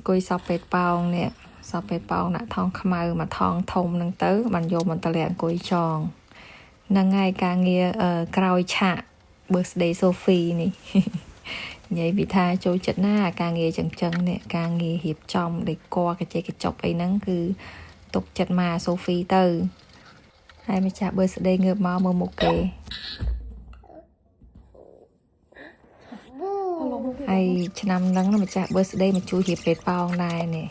អង្គុយសប់ពេទ្យប៉ោងនេះសប់ពេទ្យប៉ោងដាក់ថង់ខ្មៅមួយថង់ធំហ្នឹងទៅបានយកមកតម្លាក់អង្គុយចងហ្នឹងហើយការងារក្រោយឆាក birthday Sophie នេះ និយាយពីថាចូលចិត្តណាការងារចឹងចឹងនេះការងាររៀបចំដេកកញ្ចេកញ្ចប់អីហ្នឹងគឺទុកចិត្តមក Sophie ទៅហើយម្ចាស់ birthday ងើបមកមើលមុខគេ ហើយឆ្នាំហ្នឹងម្ចាស់ birthday មកជួយរៀបពេទ្យប៉ោងដែរនេះ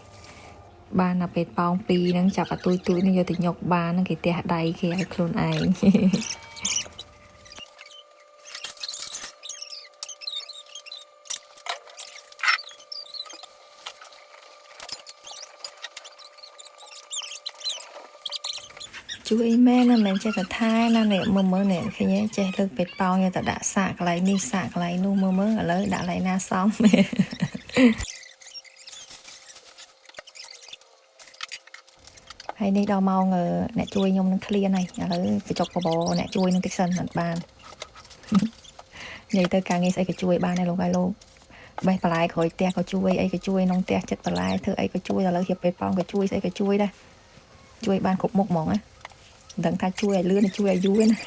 បានតែពេទ្យប៉ោងពីរហ្នឹងចាប់អាទួយទួយនេះយកទៅញុកបានហ្នឹងគេទះដៃគេឲ្យខ្លួនឯង ជួយមែនណាមិនចេះតែថែណានេះមើលមើលនេះឃើញទេចេះលើកពេទ្យប៉ោងយកទៅដាក់សាកកន្លែងនេះសាកកន្លែងនោះមើលមើលឥឡូវដាក់កន្លែងណាសម ហើយនេះដល់ម៉ោងអ្នកជួយខ្ញុំនឹងឃ្លានហើយឥឡូវបញ្ចុកបបរអ្នកជួយនឹងតិចសិនអត់បាន និយាយទៅការងារស្អីក៏ជួយបានដែរលោកហើយលោកបេះបន្លែក្រោយផ្ទះក៏ជួយអីក៏ជួយក្នុងផ្ទះចិត្តបន្លែធ្វើអីក៏ជួយឥឡូវរៀបពេទ្យប៉ោងក៏ជួយស្អីក៏ជួយដែរជួយបានគ្រប់មុខហ្មងណាមិនដឹងថាជួយឲ្យលឿនឬជួយឲ្យយូរទេណា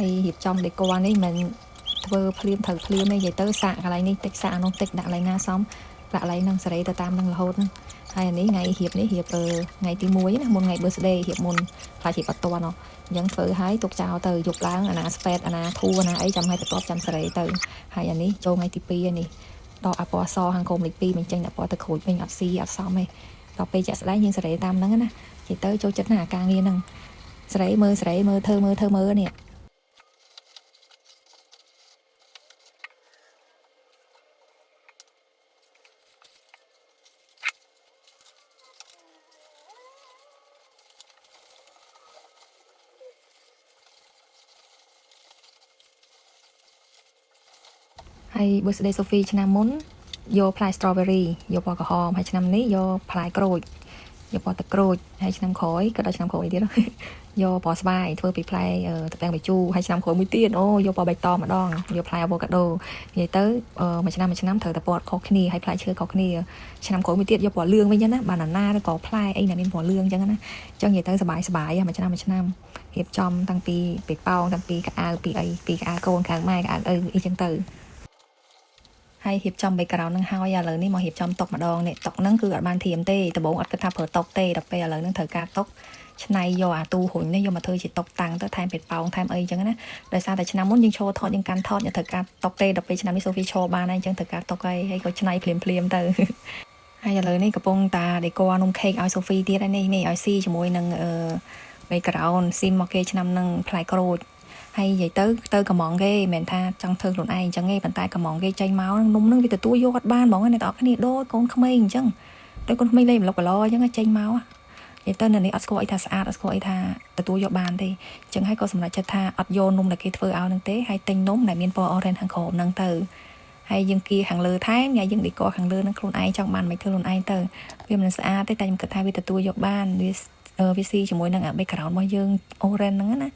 ហើយរៀបចំដេកនេះមិនធ្វើភ្លាមត្រូវភ្លាមទេនិយាយទៅសាកកន្លែងនេះតិចសាកអានោះតិចដាក់កន្លែងណាសមដាក់កន្លែងហ្នឹងសេរីទៅតាមហ្នឹងរហូតហ្នឹងហើយអានេះថ្ងៃរៀបនេះរៀបថ្ងៃទី1ណាមុនថ្ងៃ birthday រៀបមុនខ្លាចរៀបអត់ទាន់ហ៎អញ្ចឹងធ្វើឲ្យទុកចោលទៅយប់ឡើងអាណាស្ពែតអាណាធូអាណាអីចាំឲ្យបន្ទាប់ចាំសេរីទៅហើយអានេះចូលថ្ងៃទី2ហើយនេះដកអាពណ៌សខាងក្រោមលេខ2មិនចេញដាក់ពណ៌ទៅក្រូចវិញអត់ស៊ីអត់សមទេដល់ពេលជាក់ស្ដែងយើងសេរីតាមហ្នឹងណានិយាយទៅចូលចិត្តណាស់អាការងារហ្នឹងសេរីមើលសេរីមើលធ្វើមើលធ្វើមើលនេះ ហើយ birthday Sophie ឆ្នាំមុនយកផ្លែ strawberry យកពណ៌ក្រហមហើយឆ្នាំនេះយកផ្លែក្រូចយកពណ៌ទឹកក្រូចហើយឆ្នាំក្រោយក៏ដល់ឆ្នាំក្រោយទៀត យកពណ៌ស្វាយធ្វើពីផ្លែទឹកទាំងបាយជូរហើយឆ្នាំក្រោយមួយទៀតអូយកពណ៌បៃតងម្ដងយកផ្លែ avocado និយាយទៅមួយឆ្នាំមួយឆ្នាំត្រូវតែពណ៌ខុសគ្នាហើយផ្លែឈើខុសគ្នាឆ្នាំក្រោយមួយទៀតយកពណ៌លឿងវិញណាបាណាណាឬក៏ផ្លែអីដែលមានពណ៌លឿងអញ្ចឹងណាអញ្ចឹងនិយាយទៅសប្បាយសប្បាយមួយឆ្នាំមួយឆ្នាំរៀបចំតាំងពីពេប៉ោងតាំងពីកៅអៅពីអីពីកៅអៅកូនកៅអៅម៉ែកៅអៅឪអីចឹងទៅ ហើយរៀបចំ background ហ្នឹងហើយឥឡូវនេះមករៀបចំតុកម្ដងនេះតុហ្នឹងគឺអត់បានធៀមទេដំបូងអត់គិតថាប្រើតុទេដល់ពេលឥឡូវហ្នឹងត្រូវការតុឆ្នៃយកអាទូរុញនេះយកមកធ្វើជាតុតាំងទៅថែមពេទ្យប៉ោងថែមអីចឹងណាដោយសារតែឆ្នាំមុនយើងឈរថតយើងកាន់ថតយើងត្រូវការតុទេដល់ពេលឆ្នាំនេះសូហ្វីឈរបានហើយអញ្ចឹងត្រូវការតុហើយហើយក៏ឆ្នៃភ្លាមភ្លាមទៅ ហើយឥឡូវនេះកំពុងតាដេកនំខេកឲ្យសូហ្វីទៀតហើយនេះនេះឲ្យស៊ីជាមួយនឹងអឺ background ស៊ីមមកគេឆ្នាំហ្នឹងផ្លែក្រូច ហើយនិយាយទៅទៅកំងគេមិនមែនថាចង់ធ្វើខ្លួនឯងអញ្ចឹងទេប៉ុន្តែកំងគេចេញមកនំនឹងវាទទួលយកអត់បានហ្មងអ្នកទាំងអស់គ្នាដូចកូនក្មេងអញ្ចឹងដូចកូនក្មេងលេងប្លុកប្លអញ្ចឹងចេញមកនិយាយទៅនៅនេះអត់ស្គាល់អីថាស្អាតអត់ស្គាល់អីថាទទួលយកបានទេអញ្ចឹងហើយក៏សម្រេចចិត្តថាអត់យកនំដែលគេធ្វើឲ្យនឹងទេហើយទិញនំដែលមានពណ៌ orange ខាងក្រោមហ្នឹងទៅហើយយើងគៀខាងលើថែមញ៉ាយើងឌីកខាងលើនឹងខ្លួនឯងចង់បានមិនធ្វើខ្លួនឯងទៅវាមិនស្អាតទេតែខ្ញុំគិតថាវាទទួលយកបានវាវាស៊ីជាមួយនឹងអា background របស់យើង orange ហ្នឹងណា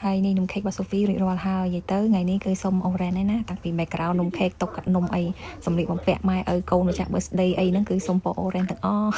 ហើយនេះនំខេករបស់សូហ្វីរួចរាល់ហើយនិយាយទៅថ្ងៃនេះគឺសុំអូរ៉ែនឯណាតាំងពី background នំខេកតុកកាត់នំអីសម្លៀកបំពាក់ម៉ែឪកូនម្ចាស់ birthday អីហ្នឹងគឺសុំពណ៌អូរ៉ែនទាំងអស់